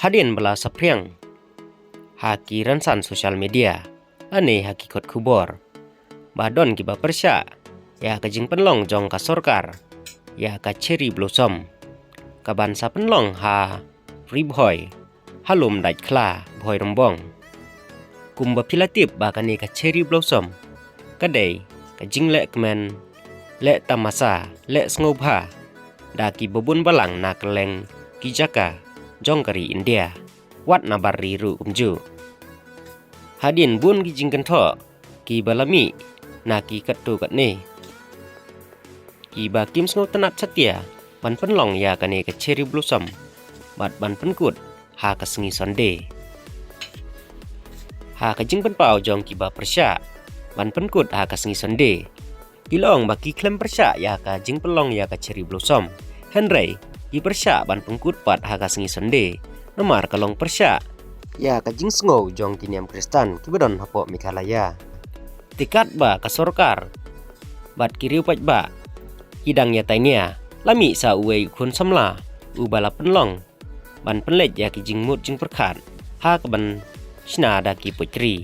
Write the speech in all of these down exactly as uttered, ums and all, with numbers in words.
Hadien ba la saphriang ha ki rynsan social media lane ha ki kot khubor ba don kiba pyrshah ïa ka jingpynlong jong ka sorkar ïa ka cherry blossom kaban sa pynlong ha Ri Bhoi, ha Lumdaitkhla, Bhoirymbong. Kumba phi la tip ba kane ka cherry blossom ka dei ka jingleh kmen, leh tamasa, leh sngewbha da kiba bun balang na kylleng ki jaka jong ka ri India, wat na bar ri ruh kumjuh. Hadien bun ki jingkynthoh kiba la mih na ki katto katne, kiba kim sngewtynnad satia ban pynlong ïa kane ka cherry blossom bad ban pynkut ha ka sngi Sunday. Ha ka jingpynpaw jong kiba pyrshah ban pynkut ha ka sngi Sunday, ki la ong ba ki khlem pyrshah ïa ka jingpynlong ïa ka cherry blossom, hynrei ki pyrshah ban pynkut pat ha ka sngi Sunday namar ka long pyrshah ïa ka jingsngew jong ki niam Khristan kiba don hapoh Meghalaya. Te katba ka sorkar bad ki riew paidbah ki dang ïatai nia, la mih sa uwei u khun samla uba la pynlong ban pynleit ïa ki jingmut jingpyrkhat ha kaban shna da ki poetry.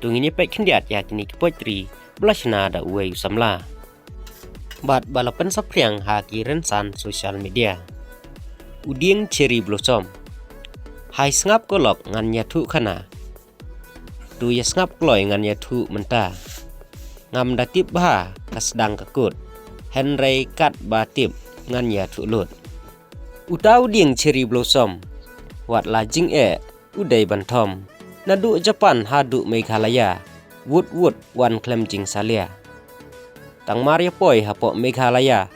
To ngin ïa peit khyndiat ïa kine ki poetry ba la shna da uwei u samla bad ba la pynsaphriang ha ki rynsan social media. U dieng cherry blossom. Hai sngap ko lok ngan ïathuh khana. To ïa sngap kloi ngan ïathuh mynta. Ngam da tip bha ka sdang ka kut, hynrei katba tip ngan ïathuh lut. Uta u dieng cherry blossom, wat la jingeh u dei ban thom. Naduh Japan haduh Meghalaya, wut wut wan khlem jingsalia. Tang mar ïa poi hapoh Meghalaya,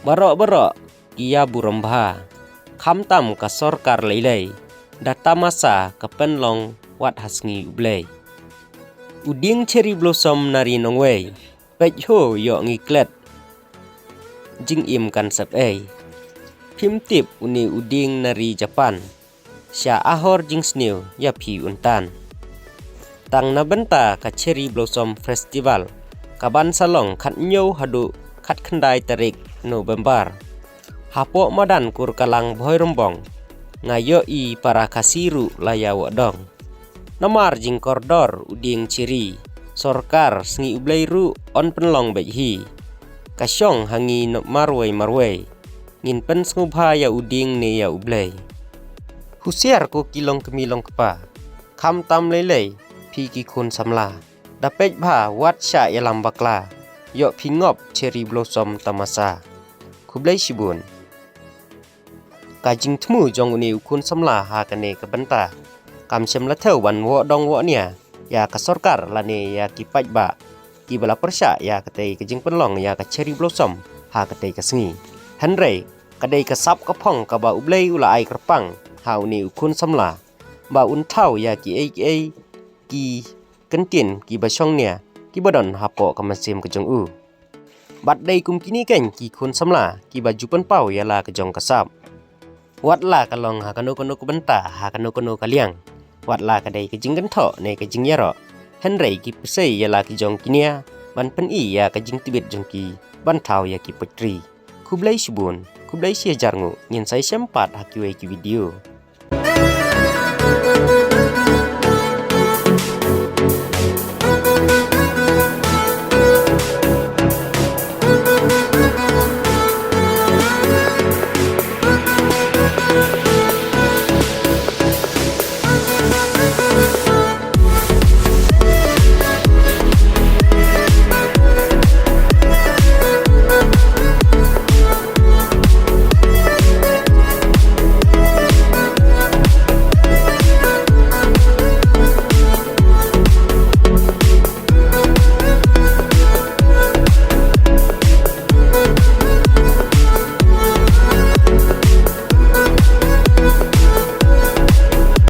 baroh baroh ki ïa burom bha. Khamtam ka sorkar lei lei, da tamasa ka pynlong wat ha sngi U Blei. U dieng cherry blossom na ri nongwei, peit ho ïoh ngi klet jingim kan sep ei. Phim tip une u dieng na ri Japan, sha ahor jingsniew ïa phi un tan. Tang na bynta ka Cherry Blossom Festival, kaban sa long khathynñiew haduh khatkhyndai tarik November, hapoh madan Kurkalang Bhoirymbong, nga ïohi para Khasi ruh la ïa wad dong. Namar jingkordor u dieng cherry, sorkar sngi U Blei ruh yn pynlong beit hi. Ka shong ha ngi marwei marwei, ngin pynsngewbha ïa u dieng ne ïa U Blei. Husiar ko ki longkmie longkpa, khamtam lei lei phi ki khun samla, da peit bha wat shah ïalam bakla, ïoh phi ngop cherry blossom tamasa. Khublei shibun. Ka jingthmu jong une u khun samla ha kane ka bynta, kam shym la thew ban woh dong woh nia ïa ka sorkar lane ïa ki paidbah kiba la pyrshah ïa katei ka jingpynlong ïa ka Cherry Blossom ha katei ka sngi. Hynrei ka dei ka sap ka phong kaba U Blei u la ai kyrpang ha une u khun samla ba un thaw ïa kiei kiei ki kyntien kiba shong nia kiba don hapoh ka mynsiem ka jong u. Bad dei kum kine keiñ ki khun samla kiba ju pynpaw ïa la ka jong ka sap. Wat la ka long ha kano kano ka bynta, ha kano kano ka liang, wat la ka dei ka jingkynthoh ne ka jingïaroh, hynrei ki pyrshah ïa la ki jong ki nia ban pyni ïa ka jingtbit jong ki ban thaw ïa ki poetry. Khublei shibun, khublei shihajar nguh, ngin sa ïashem pat ha kiwei ki video.